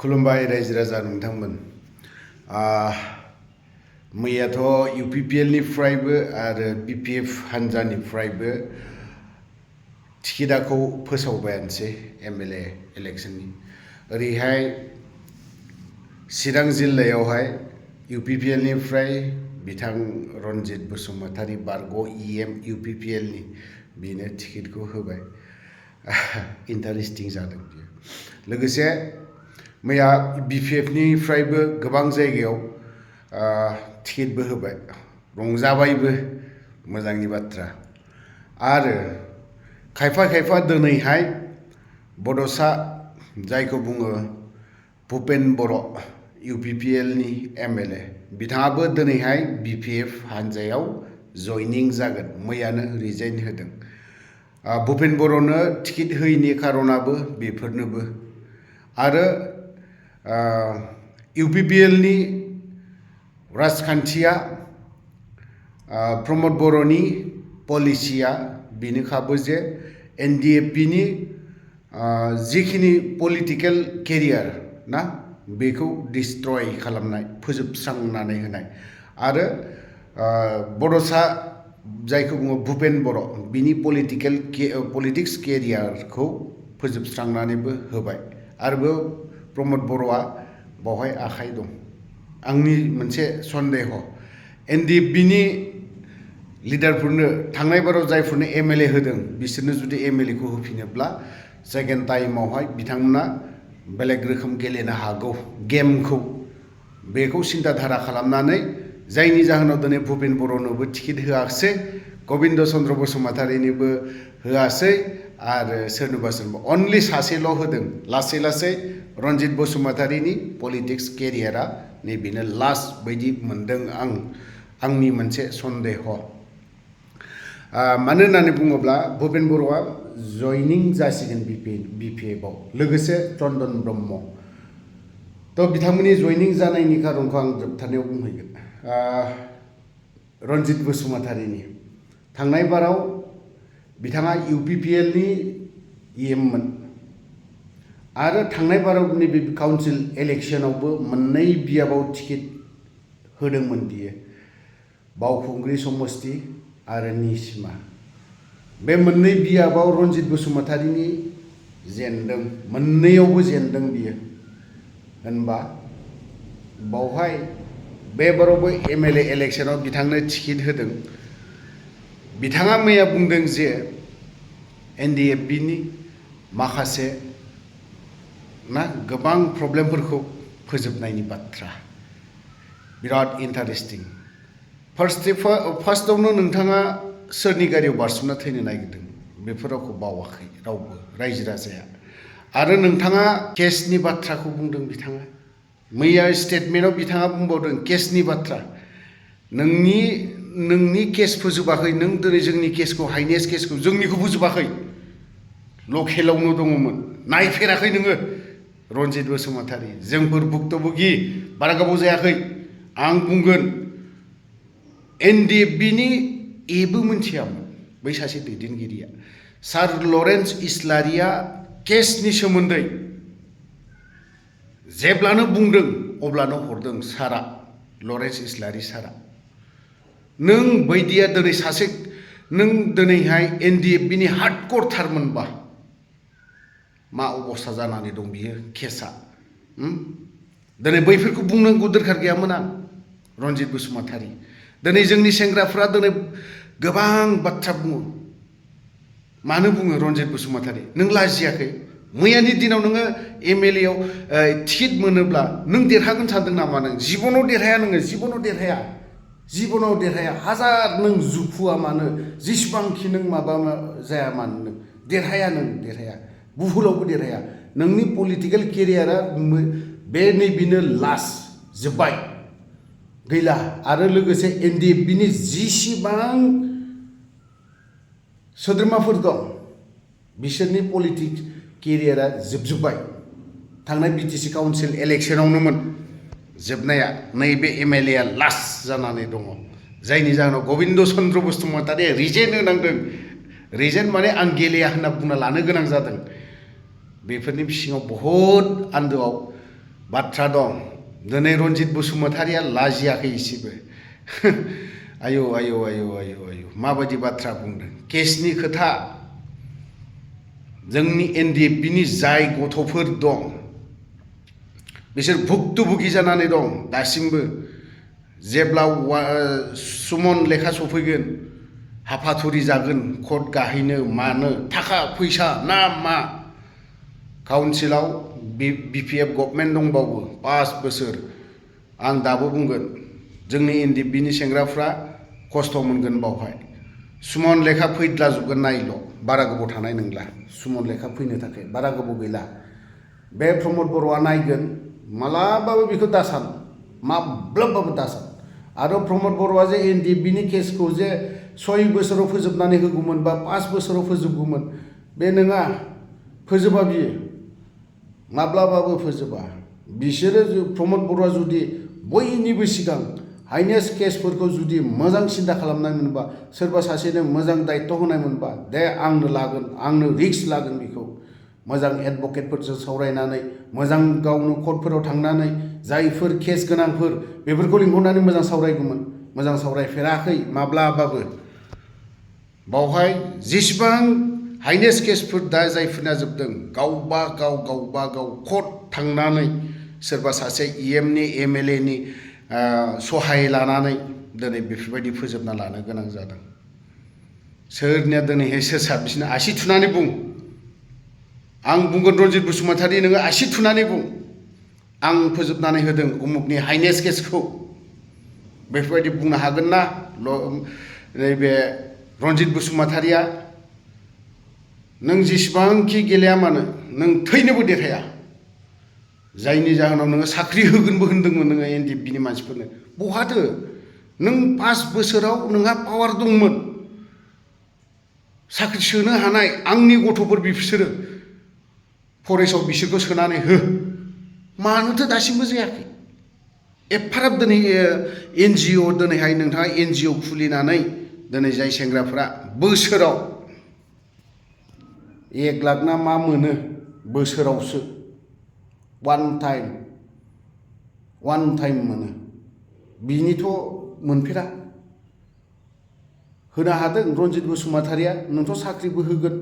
खुलुमबाय रायजो राजा नोंथांमोन मैयाथ' UPPL निफ्रायबो आरो BPF हानजानिफ्रायबो टिकेटखौ फोसावबायानोसै MLA इलेक्शननि ओरैहाय चिरां जिल्लायावहाय UPPL निफ्राय बिथां रनजित बसुमतारी बारग' EM UPPL नि बेनो टिकेटखौ होबाय इन्टारेस्टिं जादों बियो लोगोसे मैया BPF निफ्रायबो गोबां जायगायाव टिकेटबो होबाय रंजाबायबो मोजांनि बाथ्रा आरो खायफा दिनैहाय बड'सा जायखौ बुङो भुपेन बर' UPPL नि MLA बिथाङाबो दिनैहाय BPF हानजायाव जयनिं जागोन मैयानो रिजाइन होदों भुपेन बर'नो टिकेट होयैनि खारनाबो बेफोरनोबो आरो UPPL नि राजखान्थिया प्रमद बर'नि पलिसिया बेनोखाबो जे NDFB नि जिखिनि पलिटिकेल केरियार ना बेखौ डिस्ट्रय खालामनाय फोजोबस्रांनानै होनाय आरो बड'सा जायखौ बुङो भुपेन बर' बिनि पलिटिक्स केरियारखौ फोजोबस्रांनानैबो होबाय आरो प्रमद बर'आ बावहाय आखाइ दं आंनि मोनसे सन्देह NDFB नि लिडारफोरनो थांनाय बाराव जायफोरनो MLA होदों बिसोरनो जुदि MLA खौ होफिनोब्ला सेकेन्ड टाइमावहाय बिथांमोना बेलेग रोखोम गेलेनो हागौ गेमखौ बेखौ सिन्ताधारा खालामनानै जायनि जाहोनाव दिनै भुपेन बर'नोबो टिकेट होआखिसै गबिन्द चन्द्र बसुमतारीनोबो होआसै आरो सोरनोबा अनलि सासेल' होदों लासै रनजित बसुमतारीनि पलिटिक्स केरियारा नैबेनो लास्ट बायदि मोनदों आंनि मोनसे सन्देह मानो होननानै बुङोब्ला भुपेन बर'आ जयनिं जासिगोन BPF आव लोगोसे चन्दन ब्रह्म थ' बिथांमोननि जयनिं जानायनि खारनखौ आं जोबथारनायाव बुंहैगोन रनजित बसुमतारीनि थांनाय बाराव बिथाङा UPPL नि EM मोन आरो थांनाय बाराव नैबे काउन्सिल इलेक्शनावबो मोननै बियाबाव टिकेट होदोंमोन बियो बावखुंग्रि समस्ति आरो निसिमा बे मोननै बियाबाव रनजित बसुमतारीनि जेनदों मोननैयावबो जेनदों बियो होनबा बावहाय बे बारावबो MLA इलेक्शनाव बिथांनो टिकेट होदों बिथाङा मैया बुंदों जे NDFB नि माखासे गोबां प्रब्लेमफोरखौ फोजोबनायनि बाथ्रा बिराद इन्टारेस्टिं फार्स्टआवनो नोंथाङा सोरनि गारियाव बारसोमना थैनो नागिरदों बेफोर रावखौ बावाखै रावबो रायजो राजाया आरो नोंथाङा केसनि बाथ्राखौ बुंदों बिथाङा मैया स्टेटमेन्टआव बिथाङा बुंबावदों केसनि बाथ्रा नोंनि केस फोजोबाखै नों दिनै जोंनि केसखौ हाइनेस्ट केसखौ जोंनिखौ फोजोबाखै लकेलावनो दङमोन नायफेराखै नोङो रनजित बसुमतारी जोंफोर भुक्तभोगि बारा गोबाव जायाखै आं बुंगोन NDFB नि एबो मिथियामोन बै सासे दैदेनगिरिया सार लरेन्स इस्लारिया केसनि सोमोन्दै जेब्लानो बुंदों अब्लानो हरदों सारा लरेन्स इस्लारि सारा नों बैदिया दिनै सासे नों दिनैहाय NDFB नि हार्डक'र थारमोनबा मा अबस्था जानानै दं बियो केसा दिनै बैफोरखौ बुंनांगौ दरखार गैयामोन आं रनजित बसुमतारी दिनै जोंनि सेंग्राफ्रा दिनै गोबां बाथ्रा बुङो मानो बुङो रनजित बसुमतारी नों लाजियाखै मैयानि दिनाव नोङो MLA आव टिकेट मोनोब्ला नों देरहागोन सानदों नामा नों जिबनाव देरहाया नोङो जिबनाव देरहाया हाजार नों जुखुआ मानो जेसेबांखि नों माबा जाया मानो नों देरहाया बुहुलावबो देरहाया नोंनि पलिटिकेल केरियारा बे नैबेनो लास्ट जोब्बाय गैला आरो लोगोसे NDFB नि जिसिबां सोद्रोमाफोर दं बिसोरनि पलिटिक्स केरियारा जोबजोब्बाय थांनाय BTC काउन्सिल इलेक्शनावनोमोन जोबनाया नैबे MLA आ लास्ट जानानै दङ जायनि जाहोनाव गबिन्द चन्द्र बसुमतारीया रिजाइन होनांदों रिजाइन माने आं गेलेया होनना बुंना लानो गोनां जादों बेफोरनि सिङाव बहुद आन्दोआव बाथ्रा दं दिनै रन्जित बसुमतारिया लाजियाखै इसेबो आयौ आयौ आयौ आयौ आयौ माबायदि बाथ्रा बुंदों केसनि खोथा जोंनि एनडिएफबिनि जाय गथ'फोर दं बिसोर भुक्तभोगि जानानै दं दासिमबो जेब्ला सुमन लेखा सफैगोन हाफाथुरि जागोन कर्ट गाहैनो मानो थाखा फैसा ना मा काउन्सिलाव बिपिएफ गभर्नमेन्ट दंबावो 5 बोसोर आं दाबो बुंगोन जोंनि एनडिएफबिनि सेंग्राफ्रा खस्थ' मोनगोन बावहाय सुमन लेखा फैद्लाजोबगोन नायल' बारा गोबाव थानाय नंला सुमन लेखा फैनो थाखाय बारा गोबाव गैला बे प्रमद बर'आ नायगोन मालाबाबो बेखौ दासान माब्लाबाबो दासान आरो प्रमद बर'आ जे एनडिएफबिनि केसखौ जे 6 बोसोराव फोजोबनानै होगौमोन बा 5 बोसोराव फोजोबगौमोन बे नङा फोजोबा बियो माब्लाबाबो फोजोबा बिसोरो प्रमद बर'आ जुदि बयनिबो सिगां हाइनेस्ट केसफोरखौ जुदि मोजां सिन्था खालामनाय मोनबा सोरबा सासेनो मोजां दायित्व होनाय मोनबा दे आंनो लागोन आंनो रिक्स लागोन बेखौ मोजां एडभकेटफोरजों सावरायनानै मोजां गावनो कर्टफोराव थांनानै जायफोर केस गोनांफोर बेफोरखौ लिंहरनानै मोजां सावरायगौमोन मोजां सावरायफेराखै माब्लाबाबो बावहाय जेसेबां हाइनेस्ट केसफोर दा जायफोरना जोबदों गावबा गाव कर्ट थांनानै सोरबा सासे इएमनि एमएलएनि सहाय लानानै दिनै बेफोरबायदि फोजोबना लानो गोनां जादों सोरनिया दिनैहाय सोर साबसिन आसि थुनानै बुं आं बुंगोन रन्जित बसुमतारि नोङो आसि थुनानै बुं आं फोजोबनानै होदों उमुकनि हाइनेस्ट केसखौ बेफोरबायदि बुंनो हागोन ना नैबे रन्जित बसुमतारिया नों जेसेबांखि गेलेया मानो नों थैनोबो देरहाया जायनि जाहोनाव नोङो साख्रि होगोनबो होन्दोंमोन नोङो एनडिएफबिनि मानसिफोरनो बहाथो नों 5 बोसोराव नोंहा पावार दंमोन साख्रि सोनो हानाय आंनि गथ'फोर बिसोरो फरेस्टआव बिसोरखौ सोनानै हो मानोथो दासिमबो जायाखै एफाराब दिनै एनजिअ दिनैहाय नोंथाङा एनजिअ खुलिनानै दिनै जाय सेंग्राफ्रा बोसोराव 1 लाख ना मा मोनो बोसोरावसो वान टाइम मोनो बिनिथ' मोनफेरा होनो हादों रन्जित बसुमतारिया नोंथ' साख्रिबो होगोन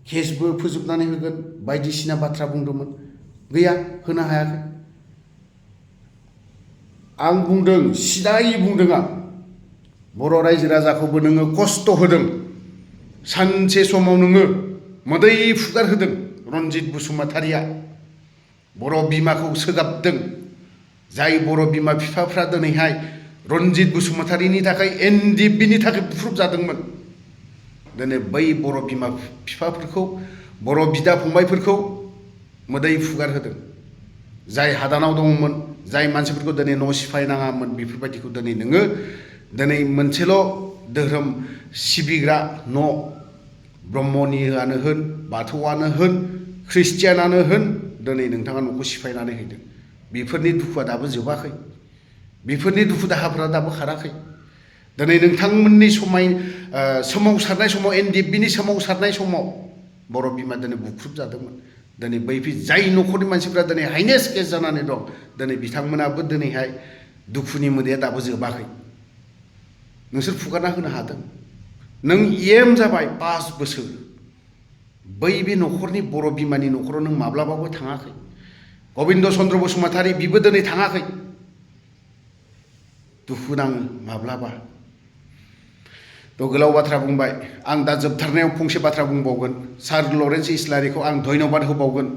केसबो फोजोबनानै होगोन बायदिसिना बाथ्रा बुंदोंमोन गैया होनो हायाखै आं बुंदों सिदायै बुंदों आं बर' रायजो राजाखौबो नोङो खस्थ' होदों सानसे समाव नोङो मोदै फुगार होदों रन्जित बसुमतारिया बर' बिमाखौ सोगाबदों जाय बर' बिमा बिफाफ्रा दिनैहाय रन्जित बसुमतारिनि थाखाय एनडिएफबिनि थाखाय बुख्रुब जादोंमोन दिनै बै बर' बिमा बिफाफोरखौ बर' बिदा फंबायफोरखौ मोदै फुगार होदों जाय हादानाव दङमोन जाय मानसिफोरखौ दिनै न' सिफायनाङामोन बेफोरबायदिखौ दिनै नोङो दिनै मोनसेल' धोरोम सिबिग्रा न' ब्रह्मनियानो होन बाथौआनो होन ख्रिस्टियानानो होन दिनै नोंथाङा न'खौ सिफायनानै होदों बेफोरनि दुखुआ दाबो जोबाखै बेफोरनि दुखु दाहाफोरा दाबो खाराखै दिनै नोंथांमोननि सोमावसारनाय समाव एनडिएफबिनि सोमावसारनाय समाव बर' बिमा दिनै बुख्रुब जादोंमोन दिनै बैफोर जाय न'खरनि मानसिफ्रा दिनै हाइनेस्ट केस जानानै दं दिनै बिथांमोनाबो दिनैहाय दुखुनि मोदैया दाबो जोबाखै नोंसोर फुगारना होनो हादों नों इएम जाबाय 5 बोसोर बै बे न'खरनि बर' बिमानि न'खराव नों माब्लाबाबो थाङाखै गबिन्द चन्द्र बसुमतारि बिबो दिनै थाङाखै दुखु नाङो माब्लाबा थ' गोलाव बाथ्रा बुंबाय आं दा जोबथारनायाव फंसे बाथ्रा बुंबावगोन सार लरेन्स इस्लारिखौ आं धन्यबाद होबावगोन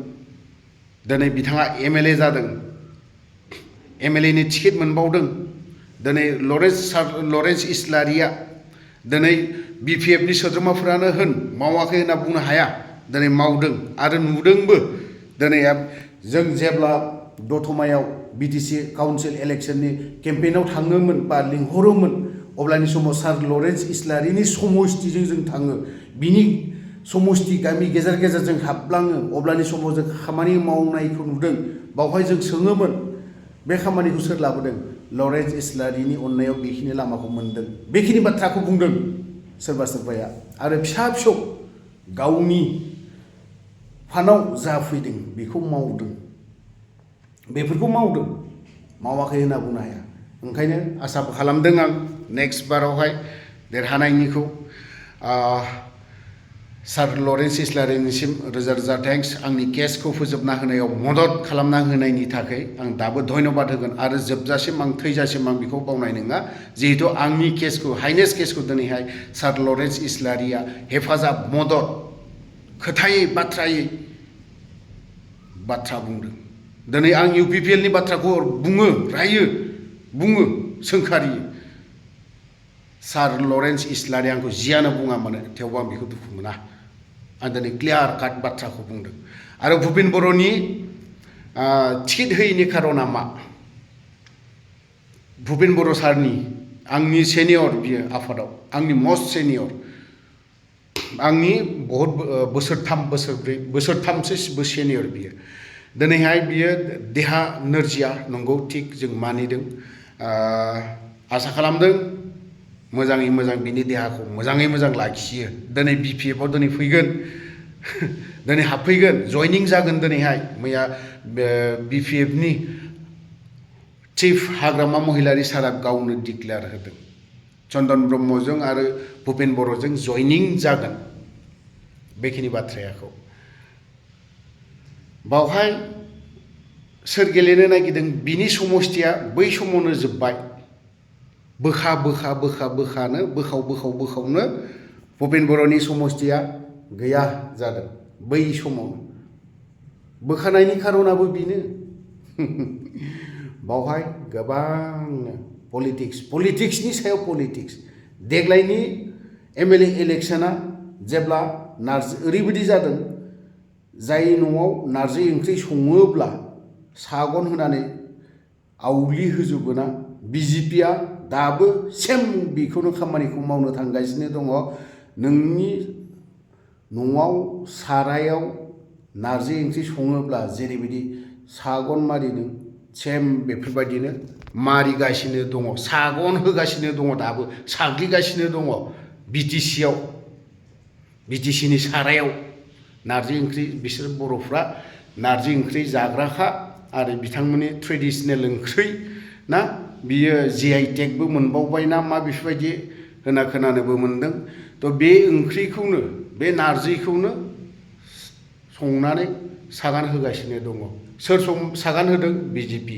दिनै बिथाङा एमएलए जादों एमएलएनि टिकेट मोनबावदों दिनै सार लरेन्स इस्लारिया दिनै बिपिएफनि सोद्रोमाफोरानो होन मावाखै होनना बुंनो हाया दिनै मावदों आरो नुदोंबो दिनै जों जेब्ला दतमायाव बिटिसि काउन्सिल इलेक्सननि केम्पेइनाव थाङोमोन बा लिंहरोमोन अब्लानि समाव सार लरेन्स इस्लारिनि समस्थिजों जों थाङो बिनि समस्ति गामि गेजेर गेजेर जों हाबलाङो अब्लानि समाव जों खामानि मावनायखौ नुदों बावहाय जों सोङोमोन बे खामानिखौ सोर लाबोदों लरेन्स इस्लारिनि अननायाव बेखिनि लामाखौ मोन्दों बेखिनि बाथ्राखौ बुंदों सोरबा सोरबाया आरो फिसा फिसौ गावनि फानाव जा फैदों बेखौ मावदों बेफोरखौ मावदों मावाखै होनना बुंनो हाया ओंखायनो आसाबो खालामदों आं नेक्स्ट बारावहाय देरहानायनिखौ सार लरेन्स इस्लारिनिसिम रोजा रोजा थेंक्स आंनि केसखौ फोजोबना होनायाव मदद खालामना होनायनि थाखाय आं दाबो धन्यबाद होगोन आरो जोबजासिम आं थैजासिम आं बेखौ बावनाय नङा जिहेतु आंनि केसखौ हाइनेस्ट केसखौ दिनैहाय सार लरेन्स इस्लारिया हेफाजाब मदद खोथायै बाथ्रायै बाथ्रा बुंदों दिनै आं UPPL नि बाथ्राखौ बुङो रायो बुङो सोंखारियो सार लरेन्स इस्लारिया आंखौ जियानो बुङा मानो थेवबो आं बेखौ दुखु मोना आं दिनै क्लियार काट बाथ्राखौ बुंदों आरो भुपेन बर'नि टिकेट होयैनि खारना मा भुपेन बर' सारनि आंनि सेनियर बियो आफादाव आंनि मस्ट सेनियर आंनि बहुत बोसोरथामसो सेनियर बियो दिनैहाय बियो देहा नोरजिया नंगौ थिग जों मानिदों आसा खालामदों मोजाङै मोजां बिनि देहाखौ मोजाङै मोजां लाखियो दिनै BPF आव दिनै फैगोन दिनै हाबफैगोन जयनिं जागोन दिनैहाय मैया BPF नि चिफ हाग्रामा महिलारि सारा गावनो डिक्लेयार होदों चन्दन ब्रह्मजों आरो भुपेन बर'जों जयनिं जागोन बेखिनि बाथ्रायाखौ बावहाय सोर गेलेनो नागिरदों बिनि समस्थिया बै समावनो जोब्बाय बोखावनो भुपेन बर'नि समस्थिया गैया जादों बै समावनो बोखानायनि खारनाबो बेनो बावहाय गोबांनो पलिटिक्सनि सायाव पलिटिक्स देग्लायनि MLA इलेक्शना जेब्ला नारजि ओरैबायदि जादों जाय न'आव नारजि ओंख्रि सङोब्ला सागन होनानै आवलि होजोबोना BJPआ दाबो सेम बेखौनो खामानिखौ मावनो थांगासिनो दङ नोंनि न'आव सारायाव नारजि ओंख्रि सङोब्ला जेरैबायदि सागन मारिदों सेम बेफोरबायदिनो मारिगासिनो दङ सागन होगासिनो दङ दाबो साग्लिगासिनो दङ BTC नि सारायाव नारजि ओंख्रि बिसोर बर'फ्रा नारजि ओंख्रि जाग्राखा आरो बिथांमोननि ट्रेडिशनेल ओंख्रि ना बियो GI टेगबो मोनबावबाय ना मा बेफोरबायदि होना खोनानोबो मोनदों थ' बे ओंख्रिखौनो बे नारजिखौनो संनानै सागान होगासिनो दङ सोर सागान होदों BJP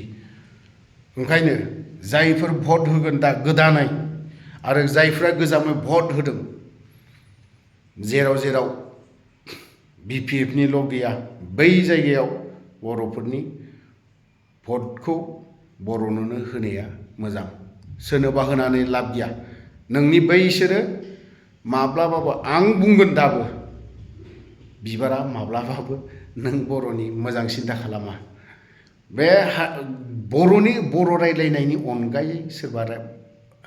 ओंखायनो जायफोर भट होगोन दा गोदानै आरो जायफ्रा गोजामै भट होदों जेराव BPF निल' गैया बै जायगायाव बर'फोरनि भटखौ बर'नोनो होनाया मोजां सोरनोबा होनानै लाब गैया नोंनि बैसोरो माब्लाबाबो आं बुंगोन दाबो बिबारा माब्लाबाबो नों बर'नि मोजां सिन्था खालामा बे बर' रायलायनायनि अनगायै सोरबा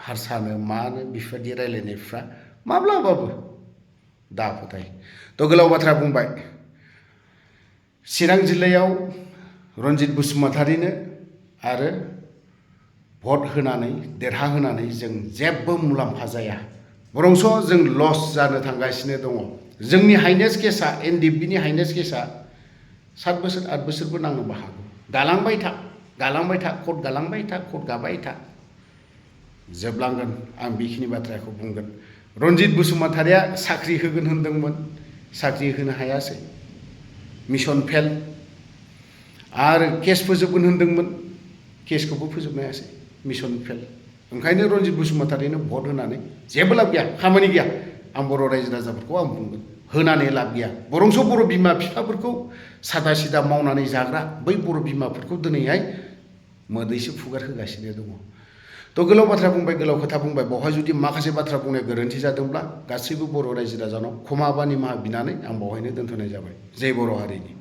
हारसानो मानो बेफोरबायदि रायलायनायफ्रा माब्लाबाबो दा फोथाय थ' गोलाव बाथ्रा बुंबाय चिरां जिल्लायाव रन्जित बसुमतारीनो आरो भट होनानै देरहाहोनानै जों जेबो मुलाम्फा जाया बरंस जों लस जानो थांगासिनो दङ जोंनि हाइनेस्ट केसा NDFB नि हाइनेस्ट केसा 7 बोसोर 8 बोसोरबो नांनोबो हागौ गालांबाय था कट गाबाय था जोबलांगोन आं बेखिनि बाथ्राखौ बुंगोन रन्जित बसुमतारीया साख्रि होगोन होनदोंमोन साख्रि होनो हायासै मिशन फेल आरो केस फोजोबगोन होनदोंमोन केसखौबो फोजोबनो हायासै मिशन फेल ओंखायनो रन्जित बसुमतारीनो भट होनानै जेबो लाब गैया खामानि गैया आं बर' रायजो राजाफोरखौ आं बुंगोन होनानै लाब गैया बरंस बर' बिमा बिफाफोरखौ सादा सिदा मावनानै जाग्रा बै बर' बिमाफोरखौ दिनैहाय मोदैसो फुगार होगासिनो दङ थ' गोलाव बाथ्रा बुंबाय गोलाव खोथा बुंबाय बावहाय जुदि माखासे बाथ्रा बुंनाय गोरोन्थि जादोंब्ला गासैबो बर' रायजो राजानाव क्षमा बा निमाहा बिनानै आं बावहायनो दोनथ'नाय जाबाय जय बर' हारिनि